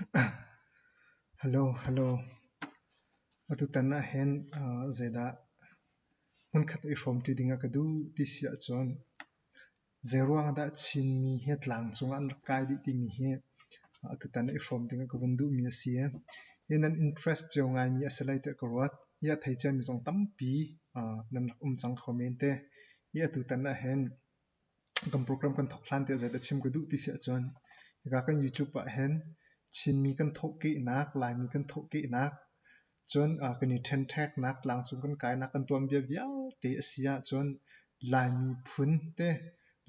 Hello, hello. Atutan ahhin zeidah hmunkhat i hrawmṭi dingah ka duh ti si ahcun zeiruang ah dah Chinmi hi tlangcung ah an rak kai dih timi hi atutan i hrawm dingah ka vun duhmi a si. Hi nan interest cio ngaimi a si lai tiah ka ruat. Hi a thei ciami zong tampi nan rak um cang kho men te. Hi atutan ahhin kan program kan thawk hlan tiah zeidah chim ka duh ti si ahcun hika kan YouTube ahhin Chinmi kan thawhkehnak, Laimi kan thawhkehnak, cun kan i ṭhenṭheknak, tlangcung kan kainak kan tuanbia vialte a si ahcun Laimi phun te,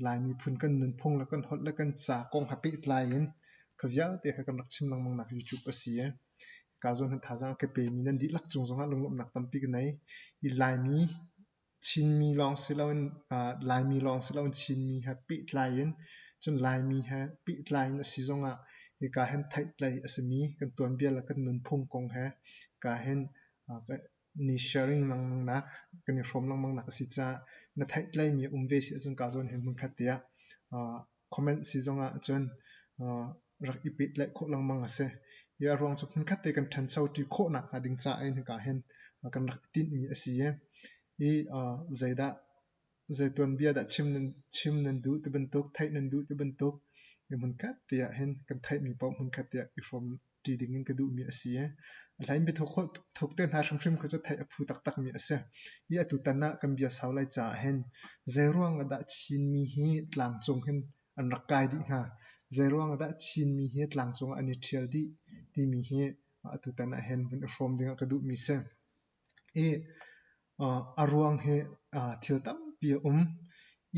Laimi phun kan nunphung le kan holh le kan ca kong he pehtlai in kha vialte kha kan rak chim lengmang nak YouTube a si. Hika zawn hin thazaang a ka pemi nan dihlak cung zongah lunglawmhnak tampi ka nei. Hi Laimi Chinmi lawng si loin Laimi lawng si loin Chinmi he pehtlai in cun Laimi he pehtlai in a si zongah hika hin theihtlei a simi kan tuanbia le kan nunphung kong he hika hin ni sharing lengmangnak kan i hrawm lengmangnak a si caah na theihtleimi a um ve si ahcun ka zawn hin hmunkhat tiah comment si zongah cun rak i pehtlaih khawh lengmang a si. Hi a ruang cu hmunkhat te kan ṭhancho ṭi khawh nakhnga ding caah in hika hin kan rak i tinhmi a si i hi zeidah zei tuanbia dah chim nan chim nan duh ti bantuk theih nan duh ti bantuk hi hmunkhat te ah hin kan theihmi paoh hmunkhat te ah i hrawm ṭi ding in ka duhmi a si i a hlei in biathuk thuk te hna hrimhrim kha cu theih a phu taktakmi a si. Hi atutan ah kan bia sau lai caah hin zeiruang ah dah Chinmi hi tlangcung hin an rak kai dih hnga? Zeiruang ah dah Chinmi hi tlangcung ah an i ṭhial dih timi hi atutan ah hin vun i hrawm dingah ka duhmi si. I a ruang hi thil tampi a um.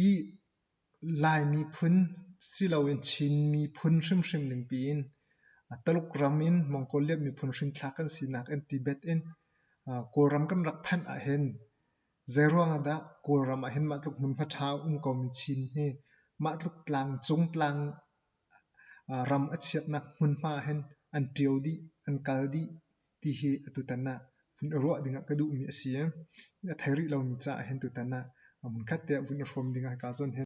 I Lai miphun siloin Chin miphun hrimhrim ningpi in Taluk ram in Mongolia miphun hrinthlak kan sinak in Tibet in Kawlram kan rak phanh ahhin zeiruang ah dah Kawlram ahhin mah tluk hmunhma ṭha a um komi Chin hi mah tluk tlangcung tlang ram a chiatnak hmunhma ahhin an ṭio dih, an kal dih ti hi atutan ah vun i ruah dingah ka duhmi a si i a thei rih lomi caah hin tutan ah hmunkhat te ah vun i hrawm dingah hika zawn hin.